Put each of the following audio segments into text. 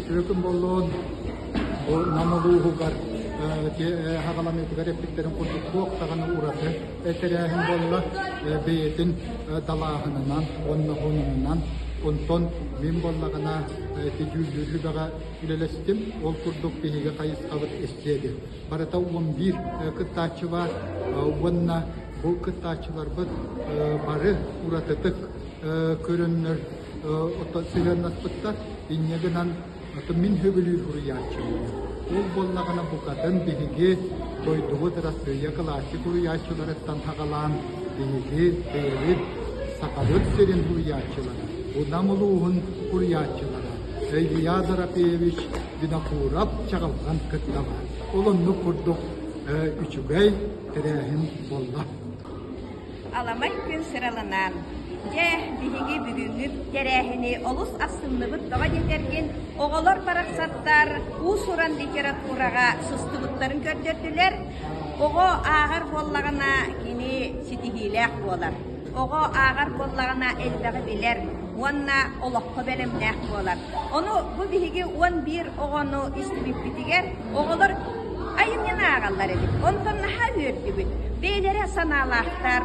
Үтүө күн буоллун. Бу Нам улууһугар хаҕаланыытыгар эппиттэрин курдук туох даҕаны ураты тэрээһин буолла. Бэйэтин далааһынынан уонна хонугунан. Онтон мин буоллаҕына ити дьүүллүүр сүбэҕэ үлэлэстим. Ол курдук биһиги хайысхабыт эстиэди. Барыта 11 кыттааччы баар уонна бу кыттааччыларбыт бары уратытык көрөннөр сыһыаннаспыттар. Инньэ гынан мин сөбүлүүр суруйааччыбын. Ол буоллаҕына букатын биһиги дойдубут Арассыыйа классик суруйааччыларыттан саҕалаан биһиги бэйэбит Сахабыт сирин суруйааччылара, Нам улууһун суруйааччылара Илья Дорофеевич Винокуров чаҕылҕан кытта баар. Ол оннук курдук үчүгэй тэрээһин буолла. Аламай күн сыраланан, дьэ, биһиги бүгүҥҥү тэрээһини олус астынныбыт тоҕо диэтэргин, оҕолор барахсаттар уус-уран литератураҕа сыстыбыттарын көрдөрдүлэр. Оҕо ааҕар буоллаҕына, кини ситиһиилээх буолар. Оҕо ааҕар буоллаҕына, элбэҕи билэр уонна олоххо бэлэмнээх буолар. Ону бу биһиги 11 оҕону истибиппитигэр оҕолор айымньыны ааҕаллар эбит. Онтон наһаа үөрдүбүт. Бэйэлэрэ санаалаахтар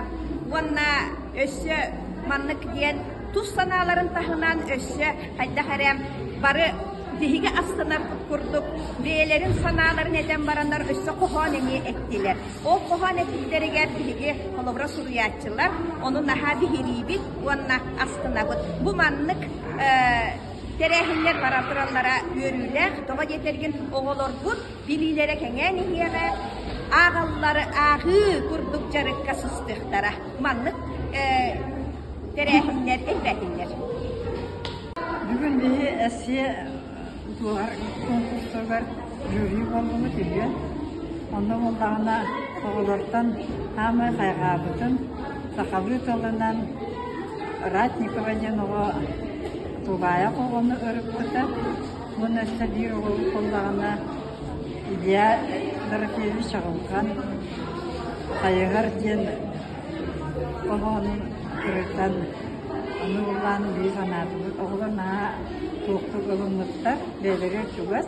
уонна өссө маннык диэн тус санааларын таһынан өссө хайдах эрэ бары биһиги астынарбыт курдук бэйэлэрин санааларын этэн бараннар өссө хоһоон эмиэ эттилэр. Ол хоһоон эппиттэригэр биһиги холобура суруйааччылар ону наһаа биһириибит уонна астынабыт. Бу маннык тэрээһиннэр бара тураллара үөрүүлээх. Тоҕо диэтэргин оҕолорбут билиилэрэ кэҥээн иһиэҕэ, ааҕаллары ааҕыы курдук дьарыкка сыстыахтара. Маннык тэрээһиннэр элбээтиннэр. Бүгүн биһи эссе туоһар конкурсугар жюри буоллубут үһүөн. Онно буоллаҕына оҕолортон саамай хайҕаабытым сахалыы тылынан Ратникова диэн оҕо тулаайах оҕону ырыппыта уонна өссө биир оҕобут буоллаҕына Илья Дорофеевич Аҕылхан Хайыһар диэн хоһоонун ырытан ону ыллаан биир санаатыбыт. Оҕолор наһаа туохтук ылыммыттар, бэйэлэригэр чугас.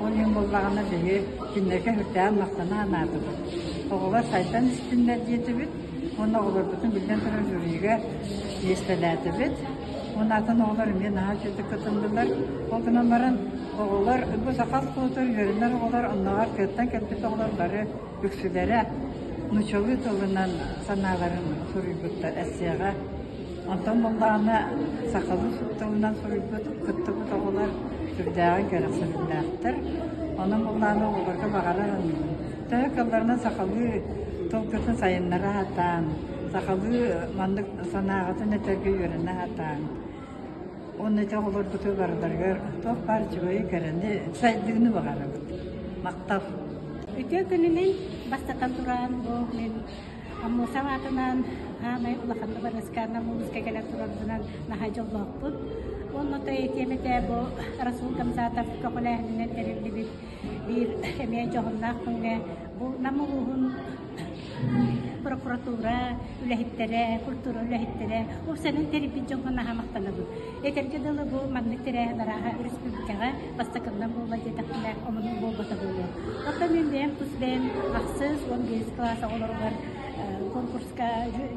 Ол иһин буоллаҕына биһи кинилэргэ сүрдээҕин махтана санаатыбыт. Оҕолор сайдан истиннэр диэтибит уонна оҕолорбутун биллэн турар жюрига миэстэлээтибит. Уонна атын оҕолор эмиэ наһаа үчүгэйдик кытыннылар. Ол гынан баран оҕолор бу саха оскуолатыгар үөрэнэр оҕолор оннооҕор тыаттан кэлбит оҕолор бары үксүлэрэ нууччалыы тылынан санааларын суруйбуттар эссеҕэ. Онтон буоллаҕына сахалыы тылынан суруйбут, кыттыбыт оҕолор сүрдээҕин кэрэхсэбиллээхтэр. Онон буоллаҕына оҕолорго баҕарар аныыбын. Төһө кыалларынан сахалыы тылгытын сайыннара сатаан, сахалыы маннык санааҕытын этэргэ үөрэнэ сатааҥ. Уонна ити оҕолорбутугар барыларыгар туох баар үчүгэйи, кэрэни, сайдыыны баҕарабыт. Махтал! Үтүө күнүнэн бастатан туран бу мин Аммосов аатынан аамай улахан дыбарыаскааннан улууска кэлэн турарбынан наһаа дьоллоохпут. Уонна то этиэм этэ бу Расул Гамзатов көҕүлээһининэн тэриллибит биир эмиэ дьоһуннаах күҥҥэ бу Нам улууһун прокуратура үлэһиттэрэ, культура үлэһиттэрэ уопсайынан тэрийбит дьоҥҥо наһаа махтанабын. Этэргэ дылы бу маннык тэрээһин арааһа республикаҕа бастакыннан буолла диэтэхпинэ омунум буолбата буолуо. Оттон мин бэйэм тус бэйэм ахсыс, 15 кылаас оҕолоругар конкурска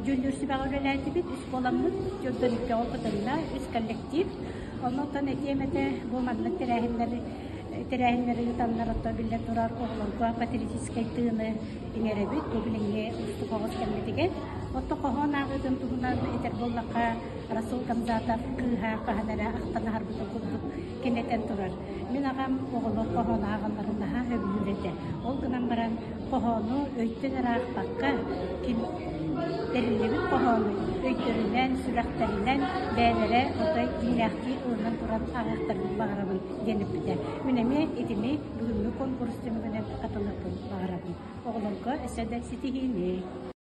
дьүүллүүр сүбэҕэ үлэлээтибит. Үс буоламмыт, дьонтон икки оҕо кытынна, үс коллектив. Оннуттан этиэм этэ, бу маннык тэрээһиннэр тэрээһиннэри ыытаннар оттон биллэн турар оҕолорго патриотическай тыыны иҥэрэбит бу билиҥҥи уустук оҕус кэммитигэр. Оттон хоһоон ааҕыытын туһунан этэр буоллахха, Расул Гамзатов кыыһа хаһан эрэ ахтан аһарбытын курдук кини этэн турар. Мин аҕам оҕолор хоһоон ааҕалларын наһаа сөбүлүүр этэ. Ол гынан баран хоһоону өйтөн эрэ аахпакка, ким тэриллибит хоһоону өйдөрүнэн, сүрэхтэринэн бэйэлэрэ отой дьиҥнээхтии ылынан туран ааҕыахтарын баҕарабын диэн эппитэ. Мин эмиэ итини бүгүҥҥү куонкурус түмүгүнэн хатылыахпын баҕарабын. Оҕолорго өссө да ситиһиини!